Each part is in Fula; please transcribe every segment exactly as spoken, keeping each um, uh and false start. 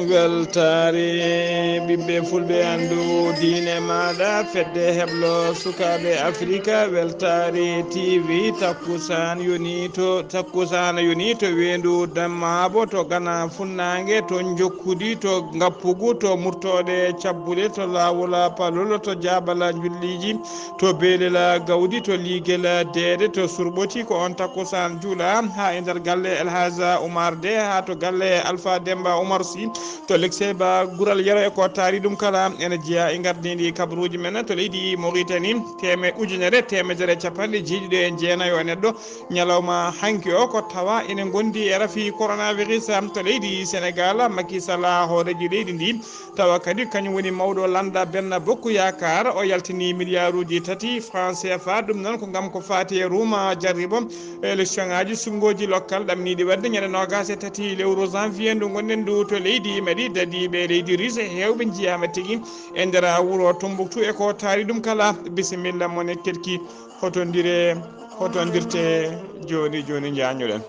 Weltaare ɓiɓɓe fulɓe, anndu diine maaɗa, fedde heblo sukaaɓe Afrika, weltaare T V, takkusaan yoni to, takkusaan yoni to weendu Dammaabo, to Gana Funnaange, to Njokkudi, to Ngappugu, to Murtooɗe Cabbule, to Laawol Palol, to Jaabala Njulliiji, to Beelela Gawdi, to Liigel Deede, to Surɓoti. Ko on takkusaan juula haa e nder galle El Hadj Oumar De, haa to galle Alpha Demba Oumar Sy, to Lekseba Gural Yero e ko taari ɗum kala. Ene jeyaa e ngardiindi kabaruuji men to leydi Mauritanie, teeme-, ujunere teemedere capanɗe jeeɗiɗo e jeenayo e neɗɗo, ñalawma hanki o, ko tawa ene ngondi e rafi coronavirus to leydi Senegal. Macky Sall, hooreejo leydi ndi, tawa kadi kañum woni mawɗo lannda Benno Bokk Yaakaar, o yaltini miliyaaruuji tati franc C F A, ɗum noon ko ngam ko faati e ruuma jarribo élection ŋaaji suɓngooji local ɗamniiɗi waɗde ñande noogaas e tati lewru janvier ndu ngonɗen ndu to leydi Mali. Dadiiɓe leydi Russe heewɓe njiyaama tigi e nder wuro Tombouctou e ko taari ɗum kala. Bisimilla mon e kelki. Hotondire, hotondirte jooni jooni, njaññuɗen.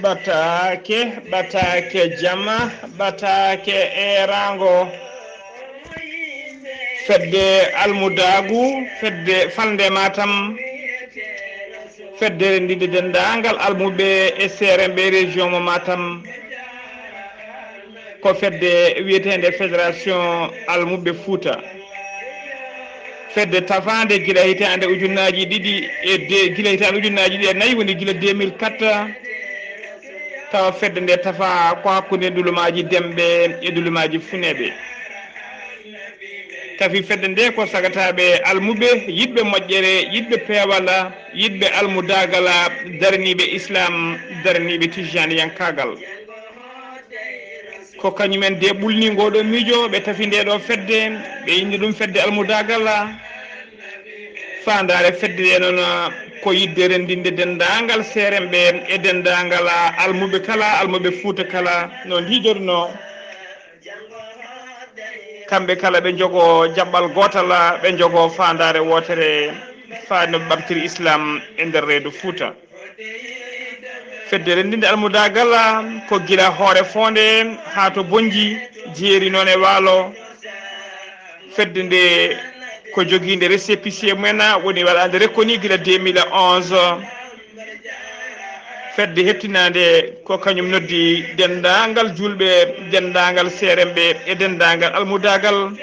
Ɓataake, ɓataake jama, ɓataake eeraango. Fedde almudaagu, fedde falnde Matam, fedde renndinde denndaangal almuɓɓe e seerenɓe région mo Matam. Ko fedde wiyeteende Fédération Almuɓɓe Fuuta. Fedde tafaande gila hitaande ujunnaaji ɗiɗi e de-, gila hitaande ujunnaaji ɗiɗi e nayi, woni gila deux mille quatre, tawa fedde nde tafa ko hakkunde ndulumaaji Demɓe e ndulumaaji Funeeɓe. Tafi fedde nde ko sagataaɓe almuɓɓe, yiɗɓe moƴƴere, yiɗɓe peewal, yiɗɓe almudaagal, daraniiɓe Islam, daraniiɓe tijjaaniyankaagal. Ko kañumen de ɓulni ngoo ɗoo miijo, ɓe tafi ndee ɗoo fedde, ɓe inni ɗum fedde almudaagal. Faandaare fedde nde noon ko yiɗde renndinde denndaangal seerenɓe e denndaangal almuɓɓe kala, almuɓɓe Fuuta kala, no ndiidornoo. Kamɓe kala ɓe njogoo jaɓɓal gootal, ɓe njogoo faandaare wootere, faa no ɓe ɓamtiri Islam e nder reedu Fuuta. Fedde renndinde almudaagal ko gila Hoore Foonde haa to Bonnji, jeeri noon e Waalo. Fedde nde ko jogiinde récépissé mumen, woni waɗaande reconnu gila deux mille onze. Fedde heɓtinaande ko kañum noddi denndaangal juulɓe, denndaangal seerenɓe e denndaangal almudaagal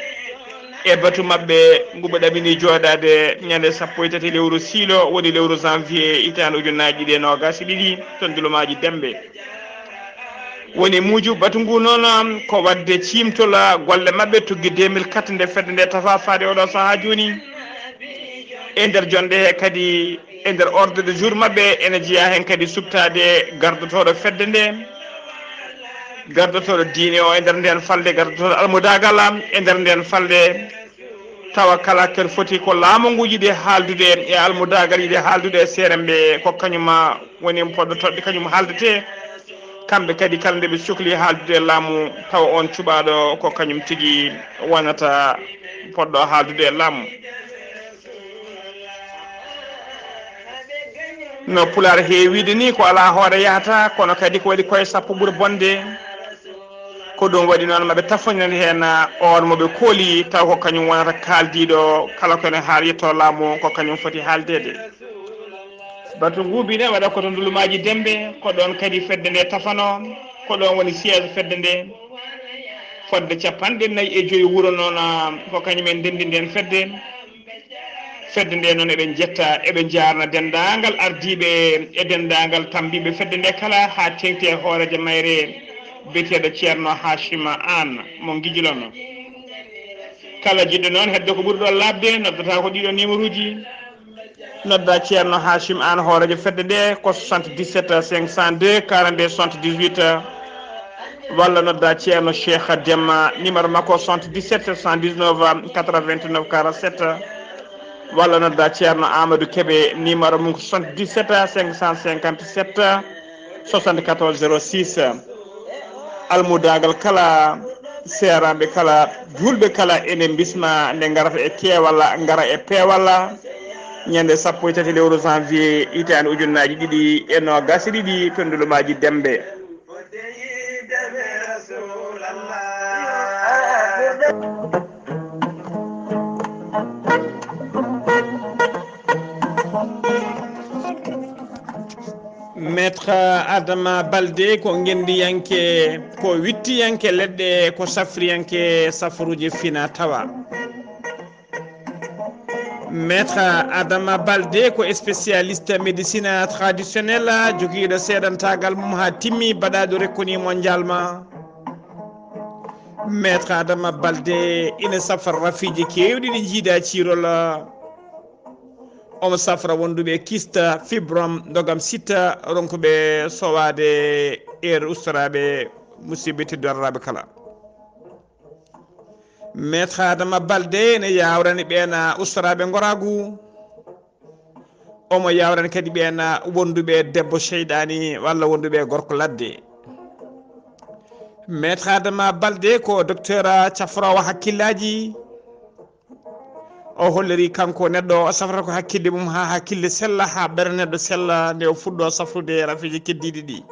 e batu maɓɓe ngu ɓe ɗamini jooɗaade ñande sappo e tati lewru siilo, woni lewru janvier hitaande ujunnaaji ɗiɗi e noogaas e ɗiɗi to ndulumaaji Demɓe. Woni muuju batu ngu noon ko waɗde ciimtol golle maɓɓe tuggi deux mille quatre nde fedde nde tafa faade oɗo sahaa jooni. E nder jonde he kadi, e nder ordre de jour maɓɓe, ene jeyaa heen kadi suɓtaade gardotooɗo fedde nde, gardotooɗo diine o e nder ndeen falde, gardotooɗo almudaagal e nder ndeen falde. Tawa kala ken foti ko laamu ngu yiɗi haaldude e almudaagal, yiɗi haaldude e seerenɓe, ko kañum woni poɗɗo toɗɗi, kañum haaldete. Kamɓe kadi kala nde ɓe cokli haaldude e laamu, tawa on cuɓaaɗo ko kañum tigi wonata poɗɗo haaldude e laamu. No Pulaar heewiide ni, ko alaa hoore yahata, kono kadi ko waɗi koye sappo ɓuri bonde. Ko ɗum waɗi noon maɓe tafonen heen oon mo ɓe kooli, taw ko kañum wonata kaaldiiɗo, kala ko ene haali yetto laamu ko kañum foti haaldeede. Batu ngu bine waɗa ko to ndulumaaji Demɓe, ko ɗoon kadi fedde nde tafanoo, ko ɗoon woni siège fedde nde. Fodde capanɗe nayi e joyi wuro noon, ko kañum en ndenndi ndeen fedde. Fedde nde noon eɗen njetta, eɓe njaarna denndaangal ardiiɓe e denndaangal tammbiiɓe fedde nde kala, haa teeŋti e hooreejo mayre biyeteeɗo Ceerno Haacima Aan mo Ngijilono. Kala jiɗɗo noon heɓde ko ɓuri ɗo laaɓde, noddata ko ɗiɗo numéro uji. Nodda Ceerno Haacim Aan, hooreejo fedde nde, ko soixante-dix-sept cinq cent deux quarante-deux soixante-dix-huit, walla nodda Ceerno Cheikh Demba, numéro makko soixante-dix-sept sept cent dix-neuf quatre-vingt-neuf quarante-sept. Walla nodda Ceerno Amadou Kebe, numéro mum ko soixante-dix-sept cinq cent cinquante-sept soixante-quatorze zéro six. Almudaagal kala, seeraaɓe kala, juulɓe kala, ene mbisma nde ngarata e keewal, ngara e peewal. Ñande sappo e tati lewru janvier, hitaande ujunnaaji ɗiɗi e noogaas e ɗiɗi, to Ndulumaaji Dembe. Maître Adama Balde ko ngenndiyanke, ko wittiyanke leɗɗe, ko safriyanke safruuji fina tawa. Maître Adama Balde ko spécialiste médecine traditionnelle, jogiiɗo seedantaagal mum haa timmi, baɗaaɗo reconnu mondialement. Maître Adama Balde ina safra rafiiji keewɗi ɗi jiida ciirol. Omo safra wonduɓe kyste, fibrome, ndogam sita, ronkuɓe sowaade, e ustoraaɓe musiɓɓe tedduɓe aroraaɓe kala. Maître Adama Balde ene yawrani ɓeen ustoraaɓe ngoraagu. Omo yawrani kadi ɓeen wonduɓe debbo seyɗaani walla wonduɓe gorko ladde. Maître Adama Balde ko docteur cafroowo hakkillaaji. O holliri kanko neɗɗo o safrata ko hakkille mum haa hakkille sella, haa ɓernde neɗɗo sella, nde o fuɗɗo safrude rafiiji keddiiɗi ɗi.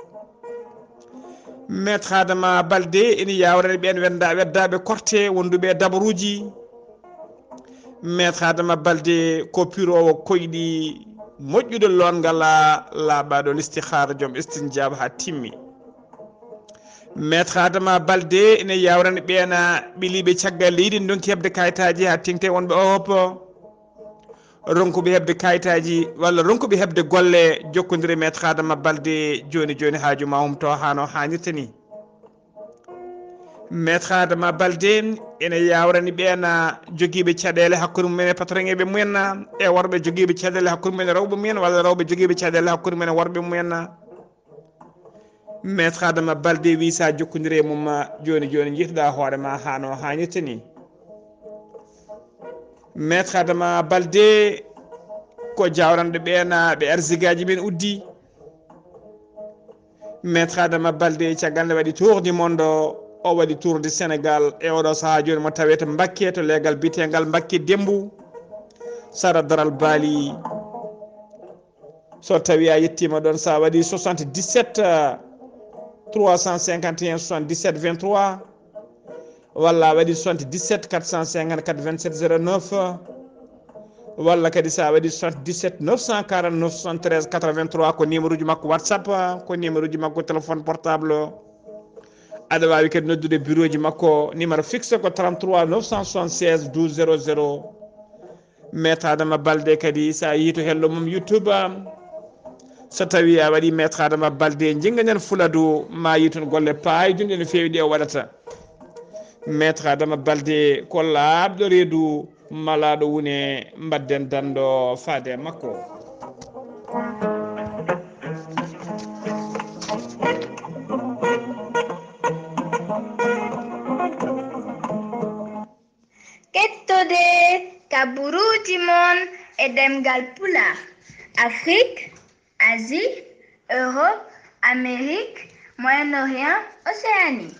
Maître Adama Balde ene yawrani ɓeen wenda-, weddaaɓe korte wonduɓe e dabaruuji. Maître Adama Balde ko piroowo koyɗi, moƴƴuɗo loongal, laaɓaaɗo listihaara, joom istinjaaba haa timmi. Maître Adama Balde ene yawrani ɓeen ɓiliiɓe caggal leydi, ndonki heɓde kayitaaji haa teŋti, wonɓe Europe, ronkuɓe heɓde kayitaaji walla ronkuɓe heɓde golle, jokkondire Maître Adama Balde jooni jooni, haaju ma humto haa no haanirta ni. Maître Adama Balde ene yawrani ɓeen jogiiɓe caɗeele hakkunde mumen e patronŋeeɓe mumen, e worɓe jogiiɓe caɗeele hakkunde mumen e rewɓe mumen, walla rewɓe jogiiɓe caɗeele hakkunde mumen e worɓe mumen. Maître Adama Balde wi sa jokkondire e mum jooni jooni, njiitoɗa hoore ma haa no haanirta ni. Maître Adama Balde ko jawranɗo ɓeen ɓe arsigaaji men uddi. Maître Adama Balde caggal nde waɗi tour du monde, o waɗi tour du Sénégal. E oɗo sahaa jooni mo tawe to Mbakke, to leegal biyeteegal Mbakke Dembu, sara Daral Baali. So tawi a yettima ɗon, sa waɗi soixante-dix-sept trois cent cinquante et un soixante-dix-sept vingt-trois, walla a waɗi soixante-dix-sept quatre cent cinquante-quatre vingt-sept zéro neuf, walla kadi sa waɗi soixante-dix-sept neuf cent quarante-neuf soixante-treize quatre-vingt-trois, ko numéro uji makko WhatsApp, ko numéro uji makko téléphone portable. Aɗa wawi kadi noddude bureau ji makko, numéro fixe ko trente-trois neuf cent soixante-seize douze zéro zéro. Maître Adama Balde kadi, sa yehi to hello mum YouTube, so tawi a waɗi Maître Adama Balde, jinganen Fuladu, ma yi toon golle paayɗe no feewi ɗe o waɗata. Maître Adama Balde ko laaɓɗo reedu, malaaɗo wune, mbadden dando faade e makko. Kettode kaburuuji mon e ɗemngal Pulaar, Afrik, Asie, Europe, Amérique, Moyen-Orient, Océanie.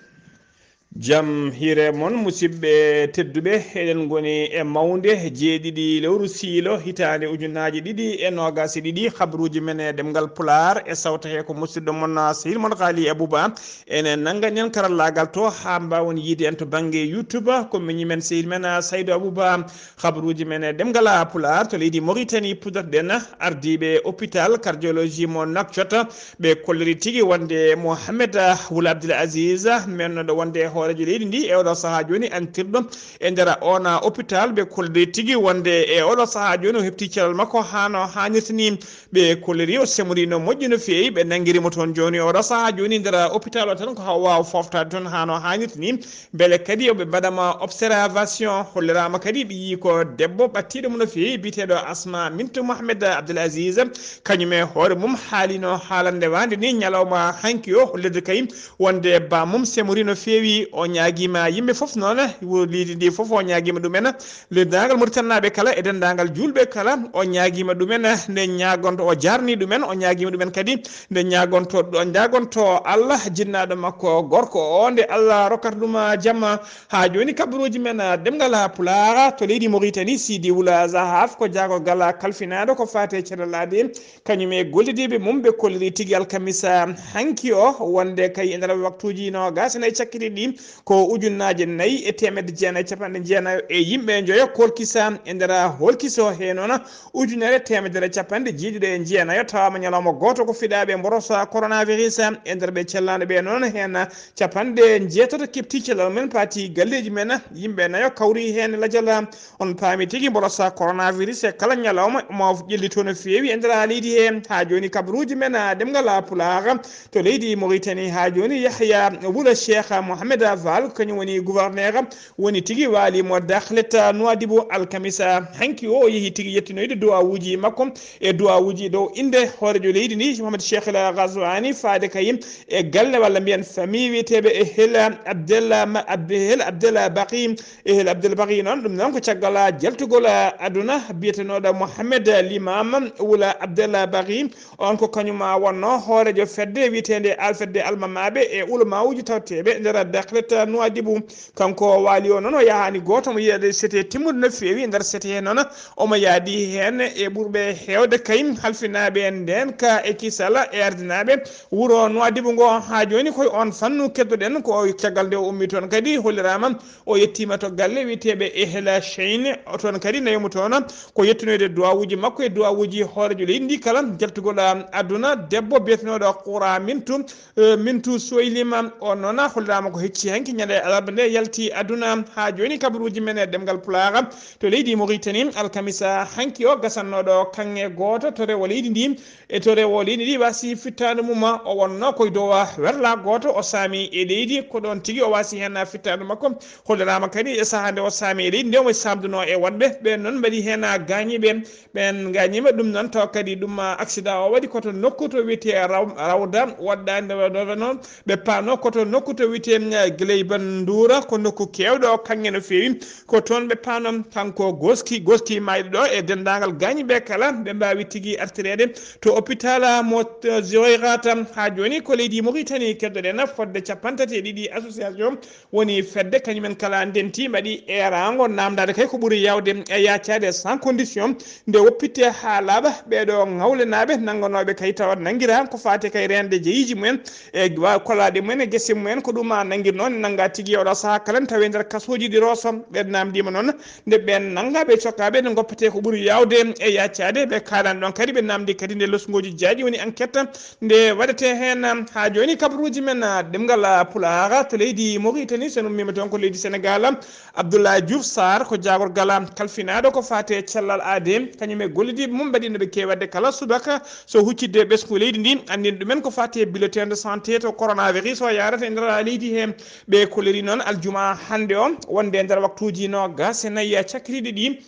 Jam hiire mon, musidɓe tedduɓe, eɗen ngoni e mawnde jeeɗiɗi lewru siilo hitaande ujunaaji ɗiɗi e noogaas e ɗiɗi, habruuji men e ɗemngal Pulaar e sawta he ko musidɗo mon, Sehil mon Haali Abuba. Ene nanngani en karallaagal to haa mbaawon yiide en to bannge YouTube. Ko miñi men, sehil men, Saydu Abuba. Habruuji men e ɗemngal Pulaar to leydi Mauritanie, puɗɗoto-ɗen ardiiɓe hôpital cardiologie mo Nouakchott. Ɓe kolliri tigi wonde Mohamed Wul Abdel Aziz, mennooɗo wonde e hooreejo leydi ndi e oɗo sahaa jooni, antirɗo e nder oon hôpital. Ɓe kolliri tigi wonde e oɗo sahaa jooni o heɓti calal makko haa no haanirta ni. Ɓe kolliri o semori no moƴƴi no feewi. Ɓe nanngiri mo toon jooni, oɗo sahaa jooni nder hôpital o tan, ko haa o waawa fooftaade toon haa no haanirta ni. Mbele kadi yo ɓe mbaɗama observation. Holliraama kadi ɓe yii ko debbo ɓattiiɗo mo no feewi, biyeteeɗo Asma Mintu Mohamed Abdel Aziz. Kañum e hoore mum haalino haalande waande ni ñalawma hanki o, hollirde kay wonde bammum semori no feewi. O ñaagiima yimɓe fof noon, wuro leydi ndi fof o ñaagiima ɗumen, denndaangal Mauritanie naaɓe kala e denndaangal juulɓe kala, o ñaagiima ɗumen nde ñaagonto, o jarni ɗumen, o ñaagiima ɗumen kadi nde ñaagonto, ɗo ñaagonto Allah jinnaaɗo makko gorko o, nde Allah rokkata ɗum jamma. Haa jooni kabaruuji men, ɗemngal Pulaar to leydi Mauritanie, Sidi Wula Zahaf ko jaagorgal kalfinaaɗo ko faati e cellal aadi, kañum e gollidiiɓe mum, ɓe kolliri tigi alkamisa hanki o, wonde kay e nder waktuuji noogas e nayi cakkitiiɗi ɗi, ko ujunnaaje nayi e teemedde jeenayi e capanɗe jeenayo e yimɓe njoyo kolkisa e nder holkiso. He noon, ujunere teemedere capanɗe jeeɗiɗi e jeenayo tawaama ñalawma gooto ko fiɗaaɓe mborosa coronavirus e nder ɓe cellaano ɓe noon, heen capanɗe jeetato keɓti cellal men, paati galleeji men, yimɓe nayo kawri heen lajal. On paami tigi mborosa coronavirus e kala ñalawma mo ƴellitoo no feewi e nder leydi he. Haa jooni kabaruuji men, a, ɗemngal Pulaar to leydi Mauritanie. Haa jooni Yahya Wula Cheikh Mohamed Fall, kañum woni gouverneur, woni tigi waali mo Dakhlet Nouadhibou alkamisa hanki o, o yehi tigi yettinoyde duwawuuji makko e duwawuuji dow innde hooreejo leydi ndi, Mohamed Cheikh El Ghazouani, faade kay e galle walla mbiyen famille wiyeteeɓe Ehel Abdel, Abdel, Ehel Abdel Baqi. Ehel Abdel Baqi noon, ɗum noon ko caggal jaltugol aduna biyetenooɗo Mohamed Limam Wula Abdel Baqi. On ko kañum wonno hooreejo fedde wiyeteende Al Fedde Almamaaɓe e ulamawuuji tawteeɓe nder Dakhlet Nouadhibou. Kanko waali o noon, o yahaani gooto mo yiyaade sete timmude no feewi. Nder sete he noon, omo yaadi heen e ɓurɓe heewde kay halfinaaɓe ndeen ka e kisal e ardinaaɓe wuro Nouadhibou ngo. Haa jooni koye on fannu keddoɗen ko caggal nde o ummi toon kadi holliraama o yettiima to galle wiyeteeɓe Ehel Cheine. O toon kadi nawiima toon ko yettinoyde duwawuuji makko e duwawuuji hooreejo leydi ndi kala, jaltugol aduna, debbo biyetenooɗo Koura Mintu, eh, Mintu Soylima. O noon holliraama ko hecci hanki ñande alarba nde yalti aduna. Haa jooni kabaruuji men e ɗemngal Pulaar to leydi Mauritanie alkamisa hanki o gasannooɗo kaŋŋe gooto to rewo leydi ndi. E to rewo leydi ndi wasi fittaandu mum, o wonno koye dow werla gooto, o saami e leydi, ko ɗoon tigi o wasi heen fittaandu makko. Holliraama kadi e sahaa nde o saami e leydi nde omo saamduno e woɗɓe. Ɓeen noon mbaɗi heen gaañiiɓe, ɓeen gaañiima. Ɗum noon tawa kadi ɗum accident o waɗi ko to nokku to wiyetee Raw-, Rawda, waɗɗaande Rawda noon ɓe paano ko to nokku to wiyetee, eh, Giley Banduura, ko nokku keewɗo kaŋŋe no feewi. Ko toon ɓe paano kanko Goski, Goski maayɗo ɗo e denndaangal gaañiiɓe kala, ɓe mbaawi tigi artireede to hôpital mo, eh, Ziroyrata. Haa jooni ko leydi Mauritanie keddoɗen fodde capanɗe tati e ɗiɗi association woni fedde, kañumen kala ndenti mbaɗi eeraango, naamndaade kay ko ɓuri yaawde e yaacaade sans condition, nde woppitte haa laaɓa ɓeeɗo ŋawlenaaɓe nannganooɓe kay tawa nanngira ko faati kay reende jeyiiji mumen e wa-, kolaaɗe mumen e gese mumen. Ko ɗum a nanngirnoo, ne nannga tigi e oɗo sahaa kala ne tawee nder kasooji ɗi Rooso. Ɓe naamndiima noon nde ɓeen nanngaaɓe e cokkaaɓe ne ngoppetee ko ɓuri yaawde e yaacaade. Ɓe kaalani ɗoon kadi, ɓe naamndii kadi nde losngooji jaaƴi woni enquête nde waɗetee heen. Haa jooni kabaruuji men, ah, ɗemngal, ah, Pulaar to leydi Mauritanie, so en ummiima toon ko leydi Senegaal, Abdoulaye Diouf Sarr ko jaagorgal kalfinaaɗo ko faati e cellal aadee, kañum e gollidiiɓe mum mbaɗi no ɓe keewi waɗde kala subaka so huccitde ɓesngu leydi ndi, anndina ɗumen ko faati e bulletin de santé to coronavirus o yaarata e nder leydi he. Ɓe kolliri noon aljuma hannde o wonde e nder waktuuji noogas e nayi cakkitiiɗi ɗi,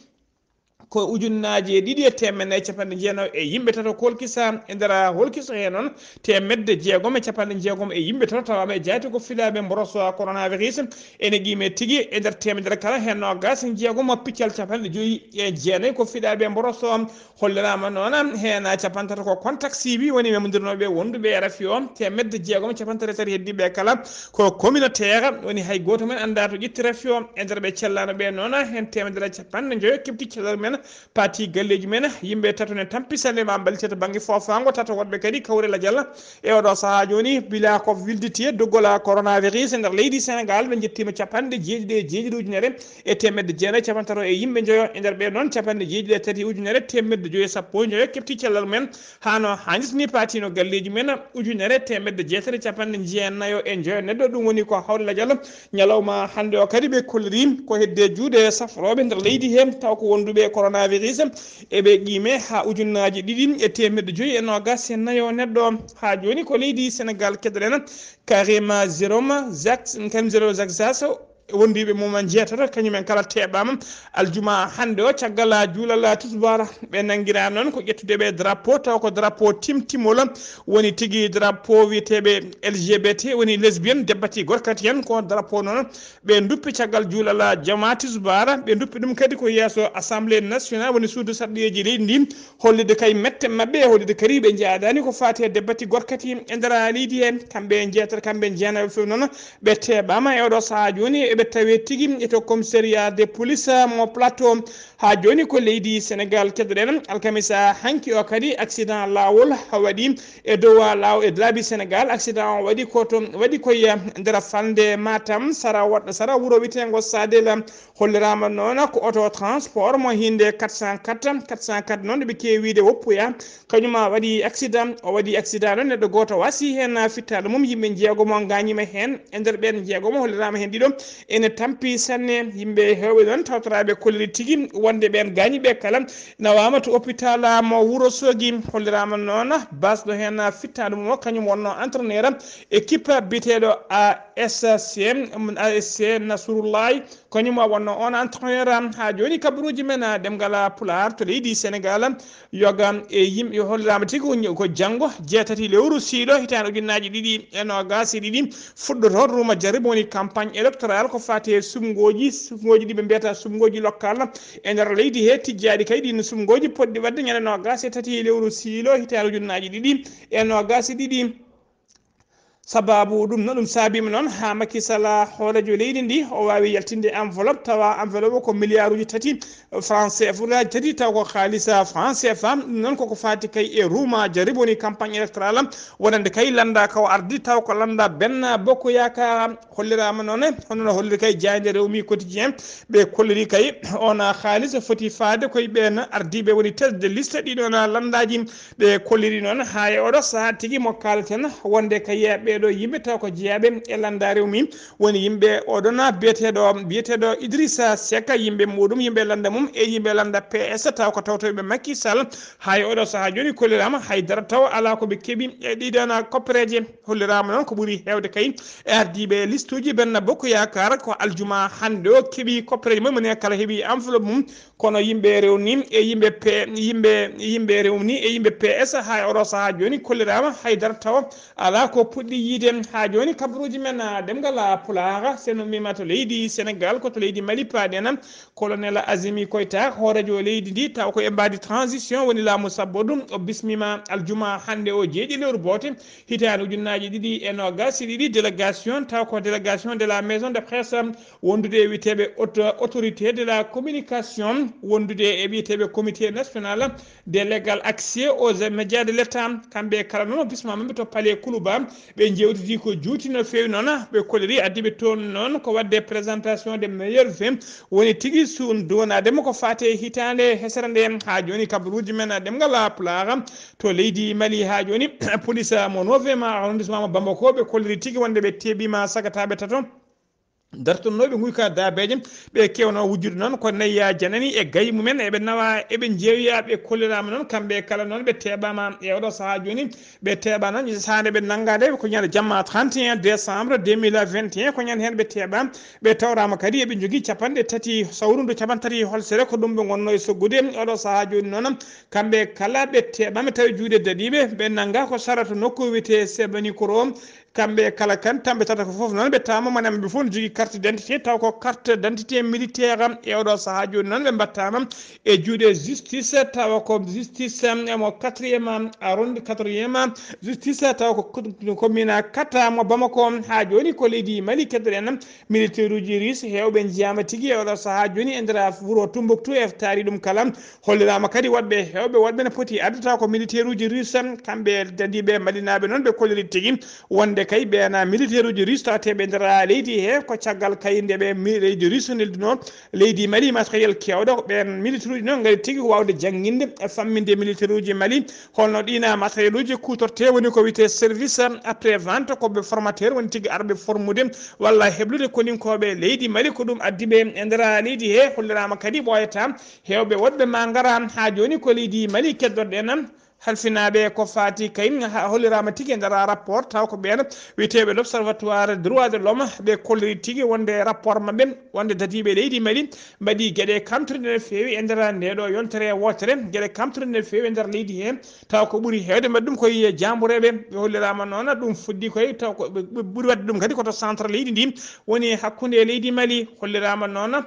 ko ujunnaaje ɗiɗi e teemedde nayi e capanɗe jeenayo e yimɓe tato kolkisa e nder holkiso he noon, teemedde jeegom e capanɗe jeegom e yimɓe tato tawaama e jaytugol fiɗaaɓe mboroso coronavirus. Ene qiime tigi e nder teemedere kala heen noogas e jeegom piccal capanɗe joyi e jeenayi ko fiɗaaɓe mboroso. Holliraama noon heen capanɗe tato ko contact suivi, woni memondirnooɓe wonduɓe e rafi o, teemedde jeegom e capanɗe tati heddiiɓe kala ko communautaire, woni hay gooto men anndaa to ƴetti rafi o. E nder ɓe cellaano ɓe noon, heen teemedere capanɗe njoyo keɓti cellal men, paati galleeji men, yimɓe tato ne tampi sanne ma mballita to bannge foofaango, tato woɗɓe kadi kawre lajal. E oɗo sahaa jooni, bila ko wilditi e doggol coronavirus e nder leydi Senegaal, ɓe njettiima capanɗe jeeɗiɗi e jeeɗiɗi ujunere e teemedde jeenayi capanɗe tato e yimɓe njoyo. E nder ɓe noon, capanɗe jeeɗiɗi e tati ujunere teemedde joyi e sappo e njoyo keɓti cellal men. Haa no haanirta ni, paatino galleeji men ujunere teemedde jeetati e capanɗe jeenayo e njoyo neɗɗo. Ɗum woni ko hawri lajal ñalawma hannde o. Kadi ɓe kolliri ko hedde juuɗe safrooɓe nder leydi he, taw ko wonduɓe e coronavirus, e ɓe qiime haa ujunnaaji ɗiɗi e teemedde joyi e noogas e nayo neɗɗo. Haa jooni ko leydi Senegaal keddoɗen. Karim Jérôme Jacques, Karim Jérôme Jacques Sasso, Wondiiɓe mum jeetato, kañumen kala teeɓaama aljuma hannde o, caggal juulal tisbaar. Ɓe nanngiraa noon ko ƴettude ɓe drapeau, taw ko drapeau timtimol, woni tigi drapeau wiyeteeɓe L G B T, woni lesbienne, debbati gorkati en. Ko drapeau noon ɓe nduppi caggal juulal jama tisbaar. Ɓe nduppi ɗum kadi ko yeeso Assemblée nationale, woni suudu sarɗiyeeji leydi ndi, hollitde kay mette maɓɓe, e hollitde kadi ɓe njaadaani ko faati e debbati gorkati e nder leydi he. Kamɓe jeetato, kamɓe jeenaɓe fof noon, ɓe teeɓaama e oɗo sahaa jooni, eɓe tawee tigi e to commissariat de police mo Plateau. Haa jooni ko leydi Sénégal keddoɗen. Alkamisa hanki o kadi, accident laawol waɗi e dow laaw-, e laabi Sénégal. Accident o waɗi ko to, waɗi koye nder falnde Matam, sara waɗ-, sara wuro wiyeteengo Sadel. Holliraama noon ko oto transport mo hinnde quatre cent quatre, quatre cent quatre noon ɓe keewi wiyde woppuya. Kañum waɗi accident. O waɗi accident noon, neɗɗo gooto wasii heen, fittaandu mum, yimɓe njeegomo ngaañiima heen. E nder ɓeen njeegomo, holliraama heen ɗiɗo ene tampi sanne. Yimɓe heewɓe noon tawtoraaɓe kolliri tigi wonde ɓeen gaañiiɓe kala nawaama to hôpital mo Wuro Soogi. Holliraama noon basɗo heen fittaandu mum o, kañum wonnoo entraîneur équipe biyeteeɗo A S C, A S C Nasrullahi. Kañum wonnoo oon entraîneur. Haa jooni kabaruuji men, ah, ɗemngal Pulaar to leydi Sénégal, yoga e yimɓe, holliraama tigi ko, ko janngo jeetati lewru siilo hitaande ujunnaaji ɗiɗi e noogaas e ɗiɗi fuɗɗotoo ruuma jarribo, woni campagne électorale ko faati e suɓngooji, suɓngooji ɗi ɓe mbiyata suɓngooji local e nder leydi he, tijjaaɗi kay ɗiin suɓngooji potɗi waɗde ñande noogaas e tati lewru siilo hitaande ujunnaaji ɗiɗi e noogaas e ɗiɗi. Sabaabu ɗum noon, ɗum saabiima noon haa Macky Sall, hooreejo leydi ndi, o waawi yaltinde enveloppe, tawa enveloppe o ko miliyaaruuji tati franc C F A, tati taw ko haalis franc C F A. Ɗum noon koko faati kay e ruuma jarribo, woni campagne électorale, wonande kay lannda ka o ardi, taw ko lannda Benno Bokk Yaakaar. Holliraama noon, hono no holliri kay jaaynde Rewmi Quotidien, ɓe kolliri kay oon haalis foti faade koye ɓeen ardiiɓe woni tête de liste ɗiɗoon lanndaaji. Ɓe kolliri noon haa e oɗo sahaa tigi mo kaalten wonde kay ɓeeɗo yimɓe taw ko jeyaaɓe e lannda Rewmi, woni yimɓe oɗon biyeteeɗo, biyeteeɗo Idrissa Seck, yimɓe muɗum, yimɓe lannda mum e yimɓe lannda P S, taw ko tawtoyɓe Macky Sall. Haa e oɗo sahaa jooni kolliraama hay dara taw alaa ko ɓe keɓi e ɗiɗoon koppereeje. Holliraama noon ko ɓuri heewde kay e ardiiɓe listuuji Benno Bokk Yaakaar ko aljuma hannde o keɓi koppereeje mum, moni kala heɓi enveloppe mum. Kono yimɓe Rewmi e yimɓe P-, yimɓe, yimɓe Rewmi e yimɓe P S haa e oɗo sahaa jooni kolliraama hay dara tawa alaa ko puɗɗi yiyde. Haa jooni kabaruuji men, ah, ɗemngal, ah, Pulaar, so en ummiima to leydi Sénégal, ko to leydi Mali paaɗen. Colonel Azimi Koita, hooreejo leydi ndi, taw ko e mbaadi transition woni laamu sabboodu, o bismiima aljuma hannde o, jeeɗiɗi lewru boote, hitaande ujunnaaji ɗiɗi e noogaas e ɗiɗi, délégation, taw ko délégation de la maison de presse, wondude e wiyeteeɓe auto-, autorité de la communication, wondude e wiyeteeɓe comité national de l'égal accès aux médias de l'État. Kamɓe kala noon o bismaama ɓe to Palais Kuluba, ɓe njeewtidi ko juuti no feewi noon, ɓe kolliri addiiɓe toon noon ko waɗde présentation des meilleurs vœux, woni tigi suun duwanaade mo ko faati e hitaande hesere nde. Haa jooni kabaruuji men ɗemngal Pulaar to leydi Mali, haa jooni police mo neuvième arrondissement mo Bamako, ɓe kolliri tigi wonde ɓe teeɓiima sagataaɓe tato dartonnooɓe nguyka daabeeje, ɓe keewno wujjude noon ko nayya janani e gayi mumen, eɓe nawa, eɓe njeeya, ɓe kolliraama noon, kamɓe kala noon ɓe teeɓaama e oɗo sahaa jooni, ɓe teeɓaama noon, sahaa nde ɓe nanngaade ko ñande jamma trente et un décembre deux mille vingt et un, ko ñande heen ɓe teeɓaa, ɓe tawraama kadi eɓe njogii capanɗe tati sawru ndu capanɗe tati holsere, ko ɗum ɓe ngonnoo e soggude oɗo sahaa jooni noon, kamɓe kala ɓe teeɓaama tawi juuɗe daɗiiɓe, ɓe nanngaa ko sarata nokku wiyetee Sebanikoro, kamɓe kala kan tamɓe tata ko fof noon ɓe taama, mone maɓɓe fof ne jogii carte d'identité, taw ko carte d'identité militaire. E oɗo sahaa jooni noon ɓe mbattaama e juuɗe justice, tawa ko justice mo quatrième arrondi-, quatrième justice, tawa ko ko-, commune Kata mo Bamako. Haa jooni ko leydi Mali keddoɗen, militaire uji russe heewɓe njiyaama tigi e oɗo sahaa jooni e nder wuro Tumbuktu, e taari ɗum kala. Holliraama kadi woɗɓe heewɓe, woɗɓe ne poti addata ko militaire uji russe, kamɓe dadiiɓe malinaaɓe noon ɓe kolliri tigi wonde kay ɓeena militaire uji russe tawateeɓe e nder leydi he, ko caggal kay nde ɓe mi-, leydi russe neldunoo leydi Mali matériel keewɗo. Ɓeen militaire uji noon ngari tigi waawde jannginde e famminde militaire uji Mali, holno ɗiina matériel uji kuutortee, woni ko wiyetee service après vente, ko ɓe formateur woni tigi arɓe formude walla heblude koninkooɓe leydi Mali, ko ɗum addi ɓe e nder leydi he. Holliraama kadi ɓooyataa heewɓe woɗɓe ma ngara. Haa jooni ko leydi Mali keddoɗen. Halfinaaɓe ko faati kay, ha holliraama tigi e nder rapport, taw ko ɓeen wiyeteeɓe l'Observatoire droit de l'homme, ɓe kolliri tigi wonde rapport maɓɓe, wonde dadiiɓe leydi Mali mbaɗi geɗe kamtuɗe no feewi e nder nde ɗo yontere wootere, geɗe kamtuɗe no feewi e nder leydi he, taw ko ɓuri heewde mbaɗi ɗum koye jaambureeɓe. Ɓe holliraama noon ɗum fuɗɗi koye, taw ko ɓe, ɓe ɓuri waɗde ɗum kadi ko to centre leydi ndi, woni hakkunde leydi Mali. Holliraama noon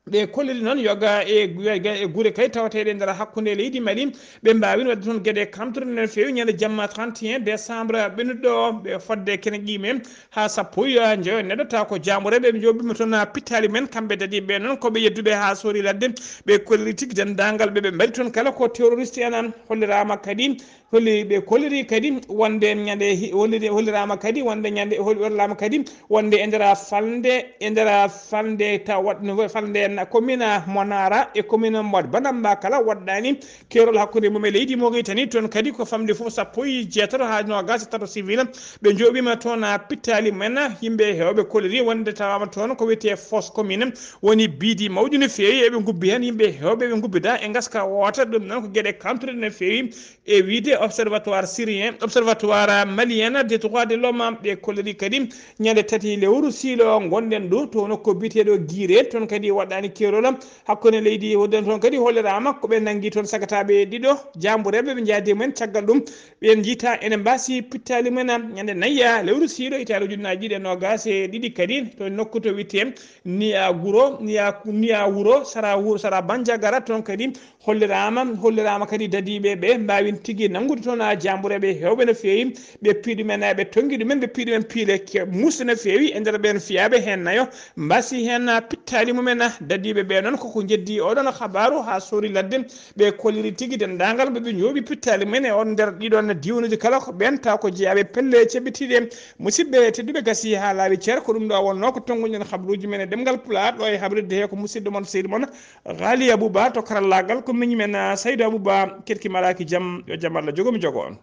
ɓe kolliri noon yoga e, e gure kay tawateeɗe nder hakkunde leydi Mali, ɓe mbaawino waɗde toon geɗe kamtuɗe no feewi ñande jamma trente et un décembre ɓennuɗo o, ɓe fodde kene ƴiime haa sappo e njoyo neɗɗo, taw ko jaambureeɓe, ɓe njoɓima toon pittaali men, kamɓe dadiiɓe noon ko ɓe yedduɓe haa soori ladde, ɓe kolliri tigi denndaangal ɓe, ɓe mbaɗi toon kala ko terroriste en an. Holliraama kadi, holli, ɓe kolliri kadi wonde ñande hi-, holliri, holliraama kadi wonde ñande, hol-, holliraama kadi wonde e nder falnde, e nder falnde taw waɗ-, no falnde na-, commune Monara e commune Mboɗ Banamba kala waɗɗaani keerol hakkunde mum e leydi Mauritanie. Toon kadi ko famɗi fof sappo e jeetato haa noogaas e tato civil, ɓe njoɓima toon pittaali men. Yimɓe heewɓe kolliri wonde tawaama toon ko wiyetee fosse commune, woni biidi mawɗi no feewi, eɓe ngubbi heen yimɓe heewɓe, ɓe ngubbida e ngaska woota. Ɗum noon ko geɗe kamtuɗe no feewi e wiyde Observatoire syrien, Observatoire malien des droits de l'homme, ɓe kolliri kadi ñande tati lewru siilo ngonɗen ɗo, to nokku biyeteeɗo Guiré, toon kadi waɗɗaani keerol hakkunde leydi, hoɗen toon kadi holliraama ko ɓe nanngi toon sagataaɓe ɗiɗo jaambureeɓe, ɓe njaadi e mumen. Caggal ɗum, ɓeen njiita ene mbaasi pittaali mumen ñande nayi lewru siilo hitaande ujunnaaji ɗiɗi e noogaas e ɗiɗi kadi, to nokku to wiyetee Niya Guro, Niya, Niya Wuro, sara Wuro, sara Banjagara, toon kadi holliraama, holliraama kadi dadiiɓe ɓe mbaawin tigi nanngude toon haa jaambureeɓe heewɓe no feewi. Ɓe pii ɗumen, ɓe tonngi ɗumen, ɓe pii ɗumen piile ke-, muusɗe no feewi. E nder ɓeen fiyaaɓe heen nayo mbaasi heen pittaali mumen. Dadiiɓe ɓe noon koko njeddi oɗon habaaru haa soori ladde. Ɓe kolliri tigi denndaangal ɓe, ɓe njooɓi pittaali mumen e on nder ɗiɗon diiwanuuji kala ko ɓeen taw ko jeyaaɓe pelle ceɓɓitiiɗe. Musidɓe tedduɓe, gasi haa laaɓi cer, ko ɗum ɗo wonnoo ko tonnguɗen habruuji men e ɗemngal Pulaar ɗo e habrirde he ko musidɗo mon seydi mon Ghali Abouba, to karallaagal ko miñi men, ah, Saydou Abouba, Kerki Maraaki Jam, yo jam Allah jogo mi jogo on.